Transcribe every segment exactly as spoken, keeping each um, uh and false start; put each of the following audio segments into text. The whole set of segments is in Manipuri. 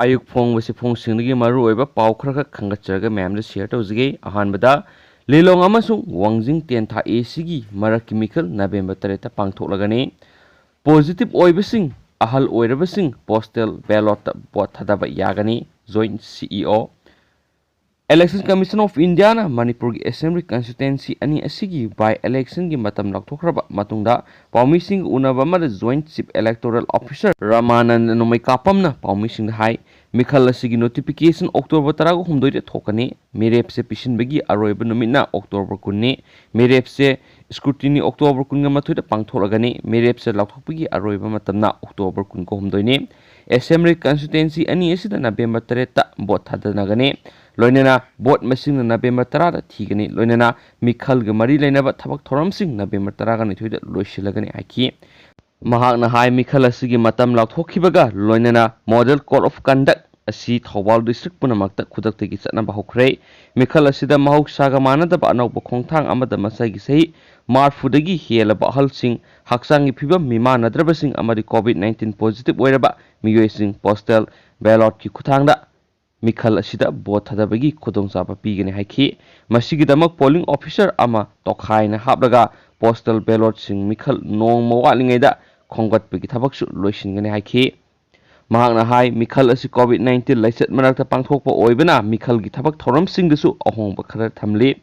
ꯑꯌꯨꯛ ꯐꯣꯡꯕ ꯆꯦꯐꯣꯡꯁꯤꯡꯗꯒꯤ ꯃꯔꯨꯑꯣꯏꯕ ꯄꯥꯎ ꯈꯔꯈꯛ ꯈꯟꯒꯠꯆꯔꯒ ꯃꯌꯥꯝꯗ ꯁꯤꯌꯔ ꯇꯧꯖꯒꯦ꯫ ꯑꯍꯥꯟꯕꯗ, ꯂꯤꯂꯣꯡ ꯑꯃꯁꯨꯡ ꯋꯥꯡꯖꯤꯡ ꯇꯦꯟꯊꯥ ꯑꯦ ꯁꯤꯒꯤ ꯃꯔꯛꯀꯤ ꯃꯤꯈꯜ ꯅꯕꯦꯝꯕꯔ ꯇꯔꯦꯠꯇ ꯄꯥꯡꯊꯣꯛꯂꯒꯅꯤ꯫ ꯄꯣꯖꯤꯇꯤꯚ ꯑꯣꯏꯕꯁꯤꯡ, ꯑꯍꯜ ꯑꯣꯏꯔꯕꯁꯤꯡ ꯄꯣꯁꯇꯦꯜ ꯕꯦꯂꯣꯠꯇ ꯚꯣꯠ ꯊꯥꯗꯕ ꯌꯥꯒꯅꯤ꯫ ꯖꯣꯏꯟꯠ ꯁꯤ ꯏ ꯑꯣ꯫ Election Commission of Indiaꯅ ꯃꯅꯤꯄꯨꯔꯒꯤ ꯑꯦꯁꯦꯝꯕ꯭ꯂꯤ ꯀꯟꯁꯇꯤꯇ꯭ꯋꯦꯟꯁꯤ ꯑꯅꯤ ꯑꯁꯤꯒꯤ ꯕꯥꯏ ꯏꯂꯦꯛꯁꯟꯒꯤ ꯃꯇꯝ ꯂꯥꯎꯊꯣꯛꯈ꯭ꯔꯕ ꯃꯇꯨꯡꯗ ꯄꯥꯎꯃꯤꯁꯤꯡꯒ ꯎꯅꯕ ꯑꯃꯗ ꯖꯣꯏꯟꯠ ꯆꯤꯐ ꯏꯂꯦꯛꯇꯣꯔꯦꯜ ꯑꯣꯐꯤꯁꯥꯔ ꯔꯃꯥꯅꯟꯗ ꯅꯣꯡꯃꯩꯀꯥꯄꯝꯅ ꯄꯥꯎꯃꯤꯁꯤꯡꯗ ꯍꯥꯏ, ꯃꯤꯈꯜ ꯑꯁꯤꯒꯤ ꯅꯣꯇꯤꯐꯤꯀꯦꯁꯟ ꯑꯣꯛꯇꯣꯕꯔ ꯇꯔꯥꯍꯨꯝꯗꯣꯏꯗ ꯊꯣꯛꯀꯅꯤ꯫ ꯃꯤꯔꯦꯞꯁꯦ ꯄꯤꯁꯤꯟꯕꯒꯤ ꯑꯔꯣꯏꯕ ꯅꯨꯃꯤꯠꯅ ꯑꯣꯛꯇꯣꯕꯔ ꯀꯨꯟꯅꯤ꯫ ꯃꯤꯔꯦꯞꯁꯦ ꯁ꯭ꯀ꯭ꯔꯨꯇꯤꯅꯤ ꯑꯣꯛꯇꯣꯕꯔ ꯀꯨꯟꯒ ꯃꯥꯊꯣꯏꯗ ꯄꯥꯡꯊꯣꯛꯂꯒꯅꯤ꯫ ꯃꯤꯔꯦꯞꯁꯦ ꯂꯥꯎꯊꯣꯛꯄꯒꯤ ꯑꯔꯣꯏꯕ ꯃꯇꯝꯅ ꯑꯣꯛꯇꯣꯕꯔ ꯀꯨꯟꯒ ꯍꯨꯝꯗꯣꯏꯅꯤ꯫ ꯑꯦꯁꯦꯝꯕ꯭ꯂꯤ ꯀꯟꯁꯇꯤꯇ꯭ꯋꯦꯟꯁꯤ ꯑꯅꯤ ꯑꯁꯤꯗ ꯅꯕꯦꯝꯕꯔ ꯇꯔꯦꯠꯇ ꯚꯣꯠ ꯊꯥꯗꯅꯒꯅꯤ꯫ ꯂꯣꯏꯅꯅ ꯚꯣꯠ ꯃꯁꯤꯡꯅ ꯅꯕꯦꯝꯕꯔ ꯇꯔꯥꯗ ꯊꯤꯒꯅꯤ꯫ ꯂꯣꯏꯅꯅ ꯃꯤꯈꯜꯒ ꯃꯔꯤ ꯂꯩꯅꯕ ꯊꯕꯛ ꯊꯧꯔꯝꯁꯤꯡ ꯅꯕꯦꯝꯕꯔ ꯇꯔꯥꯒ ꯅꯤꯊꯣꯏꯗ ꯂꯣꯏꯁꯤꯜꯂꯒꯅꯤ ꯍꯥꯏꯈꯤ꯫ ꯃꯍꯥꯛꯅ ꯍꯥꯏ, ꯃꯤꯈꯜ ꯑꯁꯤꯒꯤ ꯃꯇꯝ ꯂꯥꯎꯊꯣꯛꯈꯤꯕꯒ ꯂꯣꯏꯅꯅ Model Code of Conduct ꯑꯁꯤ ꯊꯧꯕꯥꯜ ꯗꯤꯁꯇ꯭ꯔꯤꯛ ꯄꯨꯝꯅꯃꯛꯇ ꯈꯨꯗꯛꯇꯒꯤ ꯆꯠꯅꯕ ꯍꯧꯈ꯭ꯔꯦ꯫ ꯃꯤꯈꯜ ꯑꯁꯤꯗ ꯃꯍꯧꯁꯥꯒ ꯃꯥꯟꯅꯗꯕ ꯑꯅꯧꯕ ꯈꯣꯡꯊꯥꯡ ꯑꯃꯗ ꯃꯁꯥꯒꯤ ꯆꯍꯤ ꯃꯔꯤꯐꯨꯗꯒꯤ ꯍꯦꯜꯂꯕ ꯑꯍꯜꯁꯤꯡ, ꯍꯛꯆꯥꯡꯒꯤ ꯐꯤꯕꯝ ꯃꯤꯃꯥꯟꯅꯗ꯭ꯔꯕꯁꯤꯡ ꯑꯃꯗꯤ ꯀꯣꯚꯤꯗ ꯅꯥꯏꯟꯇꯤꯟ ꯄꯣꯖꯤꯇꯤꯚ ꯑꯣꯏꯔꯕ ꯃꯤꯑꯣꯏꯁꯤꯡ ꯄꯣꯁꯇꯦꯜ ꯕꯦꯂꯣꯠꯀꯤ ꯈꯨꯠꯊꯥꯡꯗ ꯃꯤꯈꯜ ꯑꯁꯤꯗ ꯚꯣꯠ ꯊꯥꯗꯕꯒꯤ ꯈꯨꯗꯣꯡꯆꯥꯕ ꯄꯤꯒꯅꯤ ꯍꯥꯏꯈꯤ꯫ ꯃꯁꯤꯒꯤꯗꯃꯛ ꯄꯣꯂꯤꯡ ꯑꯣꯐꯤꯁꯥꯔ ꯑꯃ ꯇꯣꯈꯥꯏꯅ ꯍꯥꯞꯂꯒ ꯄꯣꯁꯇꯦꯜ ꯕꯦꯂꯣꯠꯁꯤꯡ ꯃꯤꯈꯜ ꯅꯣꯡꯃ ꯋꯥꯠꯂꯤꯉꯩꯗ ꯈꯣꯝꯒꯠꯄꯒꯤ ꯊꯕꯛꯁꯨ ꯂꯣꯏꯁꯤꯟꯒꯅꯤ ꯍꯥꯏꯈꯤ꯫ ꯃꯍꯥꯛꯅ ꯍꯥꯏ, ꯃꯤꯈꯜ ꯑꯁꯤ ꯀꯣꯚꯤꯗ ꯅꯥꯏꯟꯇꯤꯟ ꯂꯥꯏꯆꯠ ꯃꯔꯛꯇ ꯄꯥꯡꯊꯣꯛꯄ ꯑꯣꯏꯕꯅ ꯃꯤꯈꯜꯒꯤ ꯊꯕꯛ ꯊꯧꯔꯝꯁꯤꯡꯗꯁꯨ ꯑꯍꯣꯡꯕ ꯈꯔ ꯊꯝꯂꯤ꯫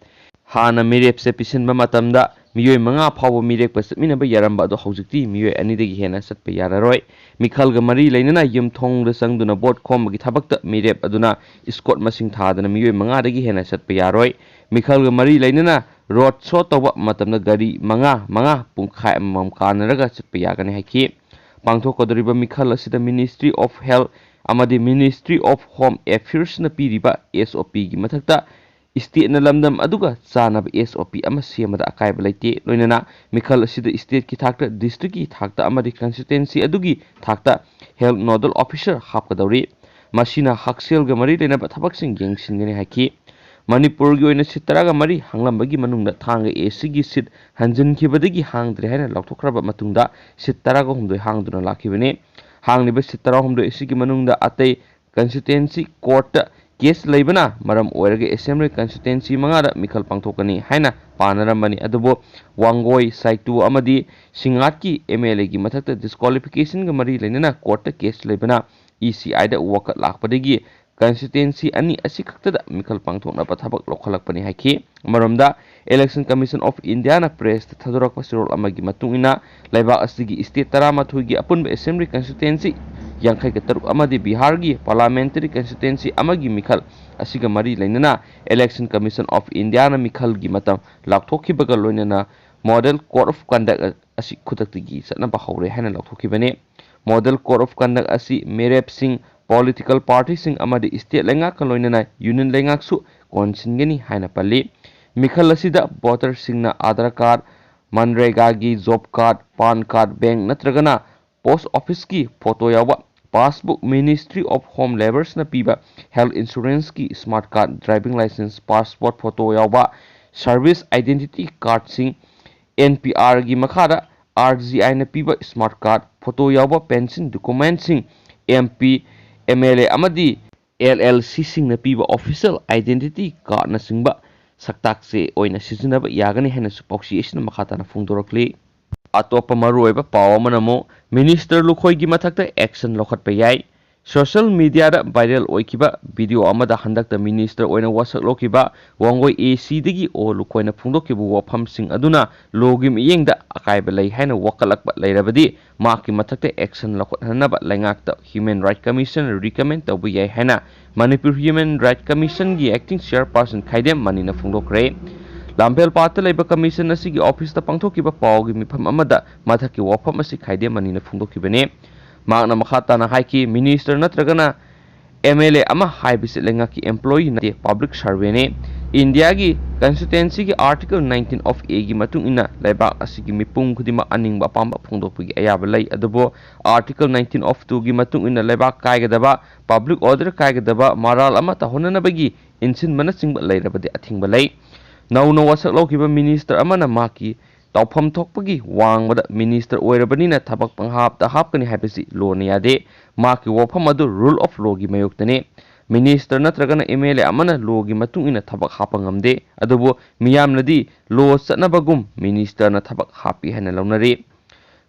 ꯍꯥꯟꯅ ꯃꯤꯔꯦꯞꯁꯦ ꯄꯤꯁꯤꯟꯕ ꯃꯇꯝꯗ ꯃꯤꯑꯣꯏ ꯃꯉꯥ ꯐꯥꯎꯕ ꯃꯤꯔꯦꯞꯀ ꯆꯠꯃꯤꯟꯅꯕ ꯌꯥꯔꯝꯕ ꯑꯗꯣ ꯍꯧꯖꯤꯛꯇꯤ ꯃꯤꯑꯣꯏ ꯑꯅꯤꯗꯒꯤ ꯍꯦꯟꯅ ꯆꯠꯄ ꯌꯥꯔꯔꯣꯏ꯫ ꯃꯤꯈꯜꯒ ꯃꯔꯤ ꯂꯩꯅꯅ ꯌꯨꯝꯊꯣꯡꯗ ꯆꯪꯗꯨꯅ ꯚꯣꯠ ꯈꯣꯝꯕꯒꯤ ꯊꯕꯛꯇ ꯃꯤꯔꯦꯞ ꯑꯗꯨꯅ ꯏꯁꯀꯣꯔꯠ ꯃꯁꯤꯡ ꯊꯥꯗꯅ ꯃꯤꯑꯣꯏ ꯃꯉꯥꯗꯒꯤ ꯍꯦꯟꯅ ꯆꯠꯄ ꯌꯥꯔꯣꯏ꯫ ꯃꯤꯈꯜꯒ ꯃꯔꯤ ꯂꯩꯅꯅ ꯔꯣꯗ ꯁꯣ ꯇꯧꯕ ꯃꯇꯝꯗ ꯒꯥꯔꯤ ꯃꯉꯥ, ꯃꯉꯥ, ꯄꯨꯡꯈꯥꯏ ꯑꯃꯃꯝ ꯀꯥꯟꯅꯔꯒ ꯆꯠꯄ ꯌꯥꯒꯅꯤ ꯍꯥꯏꯈꯤ꯫ ꯄꯥꯡꯊꯣꯛꯀꯗꯧꯔꯤꯕ ꯃꯤꯈꯜ ꯑꯁꯤꯗ Ministry of Health ꯑꯃꯗꯤ Ministry of Home Affairsꯅ ꯄꯤꯔꯤꯕ ꯑꯦꯁ ꯑꯣ ꯄꯤꯒꯤ ꯃꯊꯛꯇ ꯁ꯭ꯇꯦꯠꯅ ꯂꯝꯗꯝ ꯑꯗꯨꯒ ꯆꯥꯟꯅꯕ ꯑꯦꯁ ꯑꯣ ꯄꯤ ꯑꯃ ꯁꯦꯝꯕꯗ ꯑꯀꯥꯏꯕ ꯂꯩꯇꯦ꯫ ꯂꯣꯏꯅꯅ ꯃꯤꯈꯜ ꯑꯁꯤꯗ ꯁ꯭ꯇꯦꯠꯀꯤ ꯊꯥꯛꯇ, ꯗꯤꯁꯇ꯭ꯔꯤꯛꯀꯤ ꯊꯥꯛꯇ ꯑꯃꯗꯤ ꯀꯟꯁꯇꯤꯇ꯭ꯋꯦꯟꯁꯤ ꯑꯗꯨꯒꯤ ꯊꯥꯛꯇ ꯍꯦꯜꯊ ꯅꯣꯗꯜ ꯑꯣꯐꯤꯁꯥꯔ ꯍꯥꯞꯀꯗꯧꯔꯤ꯫ ꯃꯁꯤꯅ ꯍꯛꯁꯦꯜꯒ ꯃꯔꯤ ꯂꯩꯅꯕ ꯊꯕꯛꯁꯤꯡ ꯌꯦꯡꯁꯤꯟꯒꯅꯤ ꯍꯥꯏꯈꯤ꯫ ꯃꯅꯤꯄꯨꯔꯒꯤ ꯑꯣꯏꯅ ꯁꯤꯠ ꯇꯔꯥꯒ ꯃꯔꯤ ꯍꯥꯡꯂꯝꯕꯒꯤ ꯃꯅꯨꯡꯗ ꯊꯥꯡꯒ ꯑꯦ ꯁꯤꯒꯤ ꯁꯤꯠ ꯍꯟꯖꯤꯟꯈꯤꯕꯗꯒꯤ ꯍꯥꯡꯗ꯭ꯔꯦ ꯍꯥꯏꯅ ꯂꯥꯎꯊꯣꯛꯈ꯭ꯔꯕ ꯃꯇꯨꯡꯗ ꯁꯤꯠ ꯇꯔꯥꯒ ꯍꯨꯝꯗꯣꯏ ꯍꯥꯡꯗꯨꯅ ꯂꯥꯛꯈꯤꯕꯅꯤ꯫ ꯍꯥꯡꯂꯤꯕ ꯁꯤꯠ ꯇꯔꯥꯍꯨꯝꯗꯣꯏ ꯑꯁꯤꯒꯤ ꯃꯅꯨꯡꯗ ꯑꯇꯩ constituency courtꯇ case ꯂꯩꯕꯅ ꯃꯔꯝ ꯑꯣꯏꯔꯒ assembly constituency ꯃꯉꯥꯗ ꯃꯤꯈꯜ ꯄꯥꯡꯊꯣꯛꯀꯅꯤ ꯍꯥꯏꯅ ꯄꯥꯅꯔꯝꯕꯅꯤ꯫ ꯑꯗꯨꯕꯨ ꯋꯥꯡꯒꯣꯏ, ꯁꯥꯏꯇꯨ ꯑꯃꯗꯤ ꯁꯤꯡꯉꯥꯠꯀꯤ M L Aꯒꯤ ꯃꯊꯛꯇ disqualificationꯒ ꯃꯔꯤ ꯂꯩꯅꯅ courtꯇ case ꯂꯩꯕꯅ E C Iꯗ ꯋꯥꯀꯠ ꯂꯥꯛꯄꯗꯒꯤ constituency ꯑꯅꯤ ꯑꯁꯤꯈꯛꯇꯗ ꯃꯤꯈꯜ ꯄꯥꯡꯊꯣꯛꯅꯕ ꯊꯕꯛ ꯂꯧꯈꯠꯂꯛꯄꯅꯤ ꯍꯥꯏꯈꯤ꯫ ꯑꯃꯔꯣꯝꯗ, Election Commission of Indiaꯅ pressꯇ ꯊꯥꯗꯣꯔꯛꯄ ꯆꯦꯔꯣꯜ ꯑꯃꯒꯤ ꯃꯇꯨꯡ ꯏꯟꯅ, ꯂꯩꯕꯥꯛ ꯑꯁꯤꯒꯤ state ꯇꯔꯥꯃꯥꯊꯣꯏꯒꯤ ꯑꯄꯨꯟꯕ assembly constituency ꯌꯥꯡꯈꯩꯒ ꯇꯔꯨꯛ ꯑꯃꯗꯤ ꯕꯤꯍꯥꯔꯒꯤ parliamentary constituency ꯑꯃꯒꯤ ꯃꯤꯈꯜ ꯑꯁꯤꯒ ꯃꯔꯤ ꯂꯩꯅꯅ Election Commission of Indiaꯅ ꯃꯤꯈꯜꯒꯤ ꯃꯇꯝ ꯂꯥꯎꯊꯣꯛꯈꯤꯕꯒ ꯂꯣꯏꯅꯅ Model Code of Conduct ꯑꯁꯤ ꯈꯨꯗꯛꯇꯒꯤ ꯆꯠꯅꯕ ꯍꯧꯔꯦ ꯍꯥꯏꯅ ꯂꯥꯎꯊꯣꯛꯈꯤꯕꯅꯤ꯫ Model Code of Conduct ꯑꯁꯤ ꯃꯤꯔꯦꯞꯁꯤꯡ, political partyꯁꯤꯡ ꯑꯃꯗꯤ state ꯂꯩꯉꯥꯛꯀ ꯂꯣꯏꯅꯅ union ꯂꯩꯉꯥꯛꯁꯨ ꯀꯣꯟꯁꯤꯟꯒꯅꯤ ꯍꯥꯏꯅ ꯄꯜꯂꯤ꯫ ꯃꯤꯈꯜ ꯑꯁꯤꯗ voterꯁꯤꯡꯅ Aadhaar card, MGNREGAꯒꯤ job card, PAN card, bank ꯅꯠꯇ꯭ꯔꯒꯅ post officeꯀꯤ photo ꯌꯥꯎꯕ passbook, Ministry of Home Labourꯅ ꯄꯤꯕ health insuranceꯀꯤ smart card, driving licence, passport photo ꯌꯥꯎꯕ service identity cardꯁꯤꯡ, N P Rꯒꯤ ꯃꯈꯥꯗ R G Iꯅ ꯄꯤꯕ smart card, photo ꯌꯥꯎꯕ pension documentꯁꯤꯡ, M P, M L A ꯑꯃꯗꯤ L L Cꯁꯤꯡꯅ ꯄꯤꯕ official identity cardꯅꯆꯤꯡꯕ ꯁꯛꯇꯥꯛ ꯆꯦ ꯑꯣꯏꯅ ꯁꯤꯖꯤꯟꯅꯕ ꯌꯥꯒꯅꯤ ꯍꯥꯏꯅꯁꯨ ꯄꯥꯎꯆꯦ ꯑꯁꯤꯅ ꯃꯈꯥ ꯇꯥꯅ ꯐꯣꯡꯗꯣꯔꯛꯂꯤ꯫ ꯑꯇꯣꯞꯄ ꯃꯔꯨꯑꯣꯏꯕ ꯄꯥꯎ ꯑꯃꯅ ꯑꯃꯨꯛ Minister ꯂꯨꯈꯣꯏꯒꯤ ꯃꯊꯛꯇ action ꯂꯧꯈꯠꯄ ꯌꯥꯏ꯫ Social mediaꯗ viral ꯑꯣꯏꯈꯤꯕ video ꯑꯃꯗ ꯍꯟꯗꯛꯇ minister ꯑꯣꯏꯅ ꯋꯥꯁꯛ ꯂꯧꯈꯤꯕ ꯋꯥꯡꯒꯣꯏ A Cꯗꯒꯤ ꯑꯣ ꯂꯨꯈꯣꯏꯅ ꯐꯣꯡꯗꯣꯛꯈꯤꯕ ꯋꯥꯐꯝꯁꯤꯡ ꯑꯗꯨꯅ lawꯒꯤ ꯃꯤꯠꯌꯦꯡꯗ ꯑꯀꯥꯏꯕ ꯂꯩ ꯍꯥꯏꯅ ꯋꯥꯀꯠꯂꯛꯄ ꯂꯩꯔꯕꯗꯤ ꯃꯍꯥꯛꯀꯤ ꯃꯊꯛꯇ action ꯂꯧꯈꯠꯍꯟꯅꯕ ꯂꯩꯉꯥꯛꯇ Human Rights Commission recommend ꯇꯧꯕ ꯌꯥꯏ ꯍꯥꯏꯅ Manipur Human Rights Commissionꯒꯤ acting chairperson ꯈꯥꯏꯗꯦꯝ ꯃꯅꯤꯅ ꯐꯣꯡꯗꯣꯛꯈ꯭ꯔꯦ꯫ ꯂꯥꯝꯐꯦꯜ ꯄꯥꯠꯇ ꯂꯩꯕ commission ꯑꯁꯤꯒꯤ officeꯇ ꯄꯥꯡꯊꯣꯛꯈꯤꯕ ꯄꯥꯎꯒꯤ ꯃꯤꯐꯝ ꯑꯃꯗ ꯃꯊꯛꯀꯤ ꯋꯥꯐꯝ ꯑꯁꯤ ꯈꯥꯏꯗꯦꯝ ꯃꯅꯤꯅ ꯐꯣꯡꯗꯣꯛꯈꯤꯕꯅꯤ꯫ ꯃꯍꯥꯛꯅ ꯃꯈꯥ ꯇꯥꯅ ꯍꯥꯏꯈꯤ, minister ꯅꯠꯇ꯭ꯔꯒꯅ M L A ꯑꯃ ꯍꯥꯏꯕꯁꯤ ꯂꯩꯉꯥꯛꯀꯤ employee ꯅꯠꯇꯦ, public servantꯅꯤ꯫ Indiaꯒꯤ constitutionꯒꯤ article nineteen of Aꯒꯤ ꯃꯇꯨꯡ ꯏꯟꯅ ꯂꯩꯕꯥꯛ ꯑꯁꯤꯒꯤ ꯃꯤꯄꯨꯝ ꯈꯨꯗꯤꯡꯃꯛ ꯑꯅꯤꯡꯕ ꯑꯄꯥꯝꯕ ꯐꯣꯡꯗꯣꯛꯄꯒꯤ ꯑꯌꯥꯕ ꯂꯩ꯫ ꯑꯗꯨꯕꯨ article nineteen of twoꯒꯤ ꯃꯇꯨꯡ ꯏꯟꯅ ꯂꯩꯕꯥꯛ ꯀꯥꯏꯒꯗꯕ, public order ꯀꯥꯏꯒꯗꯕ, ꯃꯔꯥꯜ ꯑꯃ ꯇꯧꯍꯟꯅꯅꯕꯒꯤ ꯏꯟꯁꯤꯟꯕꯅꯆꯤꯡꯕ ꯂꯩꯔꯕꯗꯤ ꯑꯊꯤꯡꯕ ꯂꯩ꯫ ꯅꯧꯅ ꯋꯥꯁꯛ ꯂꯧꯈꯤꯕ minister ꯑꯃꯅ ꯃꯍꯥꯛꯀꯤ ꯇꯧꯐꯝ ꯊꯣꯛꯄꯒꯤ ꯋꯥꯡꯃꯗ ꯃꯤꯅꯤꯁꯇꯔ ꯑꯣꯏꯔꯕꯅꯤꯅ ꯊꯕꯛ ꯄꯪꯍꯥꯞꯇ ꯍꯥꯞꯀꯅꯤ ꯍꯥꯏꯕꯁꯤ ꯂꯣꯅ ꯌꯥꯗꯦ꯫ ꯃꯍꯥꯛꯀꯤ ꯋꯥꯐꯝ ꯑꯗꯨ rule of lawꯒꯤ ꯃꯥꯌꯣꯛꯇꯅꯤ꯫ ꯃꯤꯅꯤꯁꯇꯔ ꯅꯠꯇ꯭ꯔꯒꯅ MLA ꯑꯃꯅ lawꯒꯤ ꯃꯇꯨꯡ ꯏꯟꯅ ꯊꯕꯛ ꯍꯥꯞꯄ ꯉꯝꯗꯦ꯫ ꯑꯗꯨꯕꯨ ꯃꯤꯌꯥꯝꯅꯗꯤ law ꯆꯠꯅꯕꯒꯨꯝ ꯃꯤꯅꯤꯁꯇꯔꯅ ꯊꯕꯛ ꯍꯥꯞꯄꯤ ꯍꯥꯏꯅ ꯂꯧꯅꯔꯤ꯫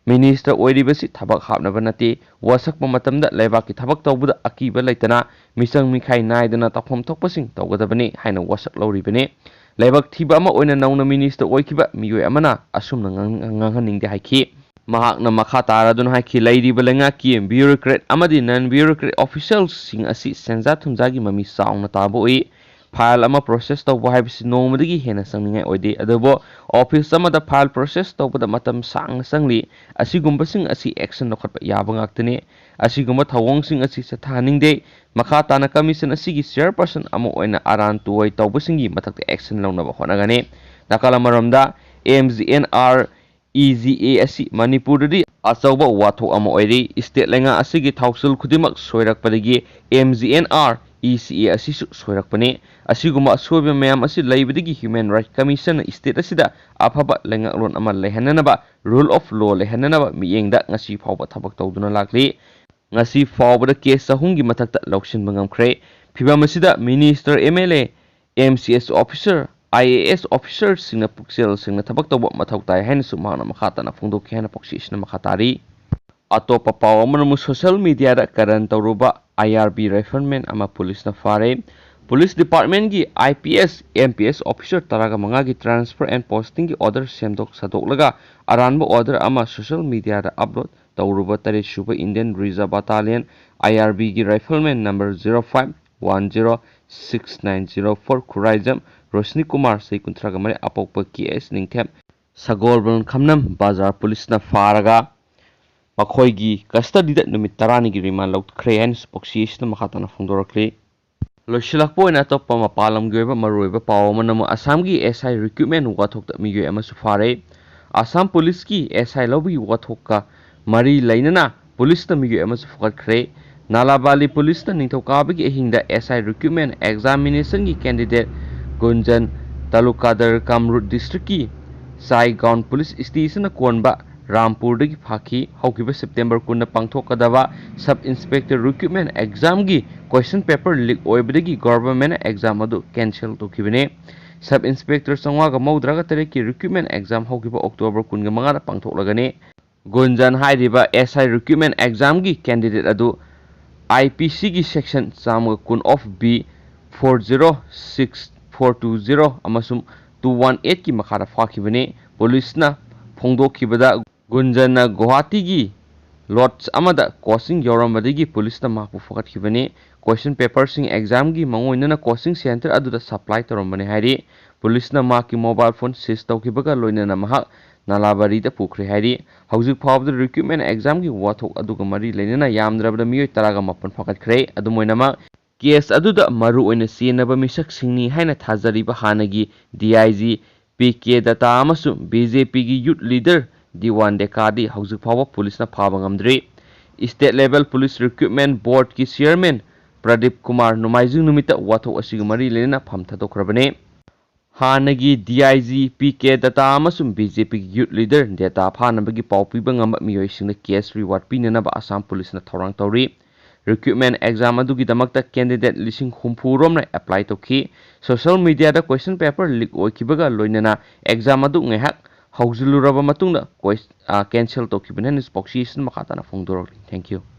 ꯃꯤꯅꯤꯁꯇꯔ ꯑꯣꯏꯔꯤꯕꯁꯤ ꯊꯕꯛ ꯍꯥꯞꯅꯕ ꯅꯠꯇꯦ꯫ ꯋꯥꯁꯛꯄ ꯃꯇꯝꯗ ꯂꯩꯕꯥꯛꯀꯤ ꯊꯕꯛ ꯇꯧꯕꯗ ꯑꯀꯤꯕ ꯂꯩꯇꯅ ꯃꯤꯆꯪ ꯃꯤꯈꯥꯏ ꯅꯥꯏꯗꯅ ꯇꯧꯐꯝ ꯊꯣꯛꯄꯁꯤꯡ ꯇꯧꯒꯗꯕꯅꯤ ꯍꯥꯏꯅ ꯋꯥꯁꯛ ꯂꯧꯔꯤꯕꯅꯤ꯫ ꯂꯥꯏꯕꯛ ꯊꯤꯕ ꯑꯃ ꯑꯣꯏꯅ ꯅꯧꯅ ꯃꯤꯅꯤꯁꯇꯔ ꯑꯣꯏꯈꯤꯕ ꯃꯤꯑꯣꯏ ꯑꯃꯅ ꯑꯁꯨꯝꯅ ꯉꯥꯡ-, ꯉꯥꯡꯍꯟꯅꯤꯡꯗꯦ ꯍꯥꯏꯈꯤ꯫ ꯃꯍꯥꯛꯅ ꯃꯈꯥ ꯇꯥꯔꯗꯨꯅ ꯍꯥꯏꯈꯤ, ꯂꯩꯔꯤꯕ ꯂꯩꯉꯥꯛꯀꯤ bureaucrat ꯑꯃꯗꯤ non bureaucrat officialꯁꯤꯡ ꯑꯁꯤ ꯁꯦꯟꯖꯥ ꯊꯨꯝꯖꯥꯒꯤ ꯃꯃꯤ ꯆꯥꯎꯅ ꯇꯥꯕ ꯎꯏ꯫ File ꯑꯃ process ꯇꯧꯕ ꯍꯥꯏꯕꯁꯤ ꯅꯣꯡꯃꯗꯒꯤ ꯍꯦꯟꯅ ꯆꯪꯅꯤꯡꯉꯥꯏ ꯑꯣꯏꯗꯦ, ꯑꯗꯨꯕꯨ office ꯑꯃꯗ file process ꯇꯧꯕꯗ ꯃꯇꯝ ꯁꯥꯡꯅ ꯆꯪꯂꯤ꯫ ꯑꯁꯤꯒꯨꯝꯕꯁꯤꯡ ꯑꯁꯤ action ꯂꯧꯈꯠꯄ ꯌꯥꯕ ꯉꯥꯛꯇꯅꯤ꯫ ꯑꯁꯤꯒꯨꯝꯕ ꯊꯧꯑꯣꯡꯁꯤꯡ ꯑꯁꯤ ꯆꯠꯊꯍꯟꯅꯤꯡꯗꯦ꯫ ꯃꯈꯥ ꯇꯥꯅ commission ꯑꯁꯤꯒꯤ chairperson ꯑꯃ ꯑꯣꯏꯅ ꯑꯔꯥꯟ ꯇꯨꯋꯥꯏ ꯇꯧꯕꯁꯤꯡꯒꯤ ꯃꯊꯛꯇ action ꯂꯧꯅꯕ ꯍꯣꯠꯅꯒꯅꯤ꯫ ꯅꯥꯀꯜ ꯑꯃꯔꯣꯝꯗ, MGNREGA ꯑꯁꯤ ꯃꯅꯤꯄꯨꯔꯗꯗꯤ ꯑꯆꯧꯕ ꯋꯥꯊꯣꯛ ꯑꯃ ꯑꯣꯏꯔꯤ꯫ State ꯂꯩꯉꯥꯛ ꯑꯁꯤꯒꯤ ꯊꯧꯁꯤꯜ ꯈꯨꯗꯤꯡꯃꯛ ꯁꯣꯏꯔꯛꯄꯗꯒꯤ MGNREGA ꯑꯁꯤꯁꯨ ꯁꯣꯏꯔꯛꯄꯅꯤ꯫ ꯑꯁꯤꯒꯨꯝꯕ ꯑꯁꯣꯏꯕ ꯃꯌꯥꯝ ꯑꯁꯤ ꯂꯩꯕꯗꯒꯤ Human Rights Commissionꯅ state ꯑꯁꯤꯗ ꯑꯐꯕ ꯂꯩꯉꯥꯛꯂꯣꯟ ꯑꯃ ꯂꯩꯍꯟꯅꯅꯕ, rule of law ꯂꯩꯍꯟꯅꯅꯕ ꯃꯤꯠꯌꯦꯡꯗ ꯉꯁꯤ ꯐꯥꯎꯕ ꯊꯕꯛ ꯇꯧꯗꯨꯅ ꯂꯥꯛꯂꯤ꯫ ꯉꯁꯤ ꯐꯥꯎꯕꯗ case ꯆꯍꯨꯝꯒꯤ ꯃꯊꯛꯇ ꯂꯧꯁꯤꯟꯕ ꯉꯝꯈ꯭ꯔꯦ꯫ ꯐꯤꯚꯝ ꯑꯁꯤꯗ minister, MLA, MCS officer, IAS officerꯁꯤꯡꯅ ꯄꯨꯛꯆꯦꯜ ꯁꯦꯡꯅ ꯊꯕꯛ ꯇꯧꯕ ꯃꯊꯧ ꯇꯥꯏ ꯍꯥꯏꯅꯁꯨ ꯃꯍꯥꯛꯅ ꯃꯈꯥ ꯇꯥꯅ ꯐꯣꯡꯗꯣꯛꯈꯤ ꯍꯥꯏꯅ ꯄꯥꯎꯆꯦ ꯑꯁꯤꯅ ꯃꯈꯥ ꯇꯥꯔꯤ꯫ ꯑꯇꯣꯞꯄ ꯄꯥꯎ ꯑꯃꯅ ꯑꯃꯨꯛ social mediaꯗ ꯀꯔꯟ ꯇꯧꯔꯨꯕ IRB rifleman ꯑꯃ ꯄꯨꯂꯤꯁꯅ ꯐꯥꯔꯦ꯫ ꯄꯨꯂꯤꯁ departmentꯀꯤ IPS, MPS officer ꯇꯔꯥꯒ ꯃꯉꯥꯒꯤ transfer and postingꯒꯤ order ꯁꯦꯝꯗꯣꯛ ꯁꯥꯗꯣꯛꯂꯒ ꯑꯔꯥꯟꯕ order ꯑꯃ social mediaꯗ upload ꯇꯧꯔꯨꯕ ꯇꯔꯦꯠ ꯁꯨꯕ Indian Reserve Battalion, IRBꯒꯤ rifleman number zero five one zero six nine zero four Khuraijam Roshni Kumar, ꯆꯍꯤ ꯀꯨꯟꯊ꯭ꯔꯥꯒ ꯃꯔꯤ, ꯑꯄꯣꯛꯄ ꯀꯦ ꯑꯦꯁ ꯅꯤꯡꯊꯦꯝ, ꯁꯒꯣꯜꯕꯟ ꯈꯝꯅꯝ ꯕꯖꯥꯔ ꯄꯨꯂꯤꯁꯅ ꯐꯥꯔꯒ ꯃꯈꯣꯏꯒꯤ custodyꯗ ꯅꯨꯃꯤꯠ ꯇꯔꯥꯅꯤꯒꯤ remand ꯂꯧꯈ꯭ꯔꯦ ꯍꯥꯏꯅꯁꯨ ꯄꯥꯎꯆꯦ ꯑꯁꯤꯅ ꯃꯈꯥ ꯇꯥꯅ ꯐꯣꯡꯗꯣꯔꯛꯂꯤ꯫ ꯂꯣꯏꯁꯤꯜꯂꯛꯄ ꯑꯣꯏꯅ ꯑꯇꯣꯞꯄ ꯃꯄꯥꯟ ꯂꯝꯒꯤ ꯑꯣꯏꯕ ꯃꯔꯨꯑꯣꯏꯕ ꯄꯥꯎ ꯑꯃꯅ ꯑꯃꯨꯛ ꯑꯁꯥꯝꯒꯤ SI recruitment ꯋꯥꯊꯣꯛꯇ ꯃꯤꯑꯣꯏ ꯑꯃꯁꯨ ꯐꯥꯔꯦ꯫ ꯑꯁꯥꯝ ꯄꯨꯂꯤꯁꯀꯤ SI ꯂꯧꯕꯒꯤ ꯋꯥꯊꯣꯛꯀ ꯃꯔꯤ ꯂꯩꯅꯅ ꯄꯨꯂꯤꯁꯅ ꯃꯤꯑꯣꯏ ꯑꯃꯁꯨ ꯐꯨꯒꯠꯈ꯭ꯔꯦ꯫ ꯅꯥꯂꯥꯕꯥꯂꯤ ꯄꯨꯂꯤꯁꯅ ꯅꯤꯡꯊꯧꯀꯥꯕꯒꯤ ꯑꯍꯤꯡꯗ SI recruitment examinationꯒꯤ candidate ꯒꯨꯟꯖꯟ ꯇꯥꯂꯨꯀꯥꯗꯔ ꯀꯥꯝꯔꯨꯠ districtꯀꯤ ꯁꯥꯏꯒꯥꯎꯟ ꯄꯨꯂꯤꯁ ꯁ꯭ꯇꯦꯁꯟꯅ ꯀꯣꯟꯕ ꯔꯥꯝꯄꯨꯔꯗꯒꯤ ꯐꯥꯈꯤ꯫ ꯍꯧꯈꯤꯕ ꯁꯦꯞꯇꯦꯝꯕꯔ ꯀꯨꯟꯗ ꯄꯥꯡꯊꯣꯛꯀꯗꯕ ꯁꯕ ꯏꯟꯁꯄꯦꯛꯇꯔ ꯔꯤꯀ꯭ꯔꯨꯠꯃꯦꯟ ꯑꯦꯛꯖꯥꯝꯒꯤ ꯀꯣꯏꯁꯟ ꯄꯦꯄꯔ ꯂꯤꯛ ꯑꯣꯏꯕꯗꯒꯤ ꯒꯣꯚꯔꯟꯃꯦꯟꯠꯅ ꯑꯦꯛꯖꯥꯝ ꯑꯗꯨ ꯀꯦꯟꯁꯦꯜ ꯇꯧꯈꯤꯕꯅꯤ꯫ ꯁꯕ ꯏꯟꯁꯄꯦꯛꯇꯔ ꯆꯥꯝꯃꯉꯥꯒ ꯃꯧꯗ꯭ꯔꯥꯒ ꯇꯔꯦꯠꯀꯤ ꯔꯤꯀ꯭ꯔꯨꯠꯃꯦꯟ ꯑꯦꯛꯖꯥꯝ ꯍꯧꯈꯤꯕ ꯑꯣꯛꯇꯣꯕꯔ ꯀꯨꯟꯒ ꯃꯉꯥꯗ ꯄꯥꯡꯊꯣꯛꯂꯒꯅꯤ꯫ ꯒꯨꯟꯖꯟ ꯍꯥꯏꯔꯤꯕ ꯑꯦꯁ ꯑꯥꯏ ꯔꯤꯀ꯭ꯔꯨꯠꯃꯦꯟ ꯑꯦꯛꯖꯥꯝꯒꯤ ꯀꯦꯟꯗꯤꯗꯦꯠ ꯑꯗꯨ ꯑꯥꯏ ꯄꯤ ꯁꯤꯒꯤ ꯁꯦꯛꯁꯟ ꯆꯥꯝꯃꯒ ꯀꯨꯟ of B, four zero six four two zero ꯑꯃꯁꯨꯡ ꯇꯨ ꯋꯥꯟ ꯑꯩꯠꯀꯤ ꯃꯈꯥꯗ ꯐꯥꯈꯤꯕꯅꯤ꯫ ꯄꯨꯂꯤꯁꯅ ꯐꯣꯡꯗꯣꯛꯈꯤꯕꯗ, ꯒꯨꯟꯖꯟꯅ ꯒꯨꯋꯥꯍꯥꯇꯤꯒꯤ ꯂꯣꯗꯖ ꯑꯃꯗ ꯀꯣꯆꯤꯡ ꯌꯥꯎꯔꯝꯕꯗꯒꯤ ꯄꯨꯂꯤꯁꯅ ꯃꯍꯥꯛꯄꯨ ꯐꯥꯒꯠꯈꯤꯕꯅꯤ꯫ ꯀꯣꯏꯁꯟ ꯄꯦꯄꯔꯁꯤꯡ ꯑꯦꯛꯖꯥꯝꯒꯤ ꯃꯥꯡꯑꯣꯏꯅꯅ ꯀꯣꯆꯤꯡ ꯁꯦꯟꯇꯔ ꯑꯗꯨꯗ ꯁꯄ꯭ꯂꯥꯏ ꯇꯧꯔꯝꯕꯅꯤ ꯍꯥꯏꯔꯤ꯫ ꯄꯨꯂꯤꯁꯅ ꯃꯍꯥꯛꯀꯤ ꯃꯣꯕꯥꯏꯜ ꯐꯣꯟ ꯁꯤꯖ ꯇꯧꯈꯤꯕꯒ ꯂꯣꯏꯅꯅ ꯃꯍꯥꯛ ꯅꯥꯂꯥꯕꯥꯔꯤꯗ ꯄꯨꯈ꯭ꯔꯦ ꯍꯥꯏꯔꯤ꯫ ꯍꯧꯖꯤꯛ ꯐꯥꯎꯕꯗ ꯔꯤꯀ꯭ꯔꯨꯠꯃꯦꯟ ꯑꯦꯛꯖꯥꯝꯒꯤ ꯋꯥꯊꯣꯛ ꯑꯗꯨꯒ ꯃꯔꯤ ꯂꯩꯅꯅ ꯌꯥꯝꯗ꯭ꯔꯕꯗ ꯃꯤꯑꯣꯏ ꯇꯔꯥꯒ ꯃꯥꯄꯟ ꯐꯥꯒꯠꯈ꯭ꯔꯦ꯫ ꯑꯗꯨꯝ ꯑꯣꯏꯅꯃꯛ, ꯀꯦꯁ ꯑꯗꯨꯗ ꯃꯔꯨ ꯑꯣꯏꯅ ꯆꯦꯟꯅꯕ ꯃꯤꯁꯛꯁꯤꯡꯅꯤ ꯍꯥꯏꯅ ꯊꯥꯖꯔꯤꯕ ꯍꯥꯟꯅꯒꯤ D I G P K ꯗꯠꯇꯥ ꯑꯃꯁꯨꯡ ꯕꯤ ꯖꯦ ꯄꯤꯒꯤ ꯌꯨꯠ ꯂꯤꯗꯔ ꯗꯤꯋꯥꯟ ꯗꯦꯀꯥꯗꯤ ꯍꯧꯖꯤꯛ ꯐꯥꯎꯕ ꯄꯨꯂꯤꯁꯅ ꯐꯥꯕ ꯉꯝꯗ꯭ꯔꯤ꯫ ꯁ꯭ꯇꯦꯠ ꯂꯦꯚꯦꯜ ꯄꯨꯂꯤꯁ ꯔꯤꯀ꯭ꯔꯨꯠꯃꯦꯟ ꯕꯣꯔꯗꯀꯤ ꯆꯤꯌꯔꯃꯦꯟ ꯄ꯭ꯔꯗꯤꯞ ꯀꯨꯃꯥꯔ ꯅꯣꯡꯃꯥꯏꯖꯤꯡ ꯅꯨꯃꯤꯠꯇ ꯋꯥꯊꯣꯛ ꯑꯁꯤꯒ ꯃꯔꯤ ꯂꯩꯅꯅ ꯐꯝ ꯊꯥꯗꯣꯛꯈ꯭ꯔꯕꯅꯤ꯫ ꯍꯥꯟꯅꯒꯤ D I G P K ꯗꯠꯇꯥ ꯑꯃꯁꯨꯡ ꯕꯤ ꯖꯦ ꯄꯤꯒꯤ ꯌꯨꯠ ꯂꯤꯗꯔ ꯗꯦꯇꯥ ꯐꯥꯅꯕꯒꯤ ꯄꯥꯎ ꯄꯤꯕ ꯉꯝꯕ ꯃꯤꯑꯣꯏꯁꯤꯡꯗ ꯀꯦꯁ ꯔꯤꯋꯥꯔꯗ ꯄꯤꯅꯅꯕ ꯑꯁꯥꯝ ꯄꯨꯂꯤꯁꯅ ꯊꯧꯔꯥꯡ ꯇꯧꯔꯤ꯫ ꯔꯤꯀ꯭ꯔꯨꯠꯃꯦꯟ ꯑꯦꯛꯖꯥꯝ ꯑꯗꯨꯒꯤꯗꯃꯛꯇ ꯀꯦꯟꯗꯤꯗꯦꯠ ꯂꯤꯁꯤꯡ ꯍꯨꯝꯐꯨ ꯔꯣꯝꯅ ꯑꯦꯄ꯭ꯂꯥꯏ ꯇꯧꯈꯤ꯫ ꯁꯣꯁꯤꯌꯦꯜ ꯃꯤꯗꯤꯌꯥꯗ ꯀꯣꯏꯁꯟ ꯄꯦꯄꯔ ꯂꯤꯛ ꯑꯣꯏꯈꯤꯕꯒ ꯂꯣꯏꯅꯅ ꯑꯦꯛꯖꯥꯝ ꯑꯗꯨ ꯉꯥꯏꯍꯥꯛ ꯍꯧꯖꯤꯜꯂꯨꯔꯕ ꯃꯇꯨꯡꯗ ꯀꯣꯏ-, ꯑ, ꯀꯦꯟꯁꯦꯜ ꯇꯧꯈꯤꯕꯅꯤ ꯍꯥꯏꯅ ꯁ꯭ꯄꯣꯛꯁꯤꯁꯅ ꯃꯈꯥ ꯇꯥꯅ ꯐꯣꯡꯗꯣꯔꯛꯂꯤ꯫ Thank you꯫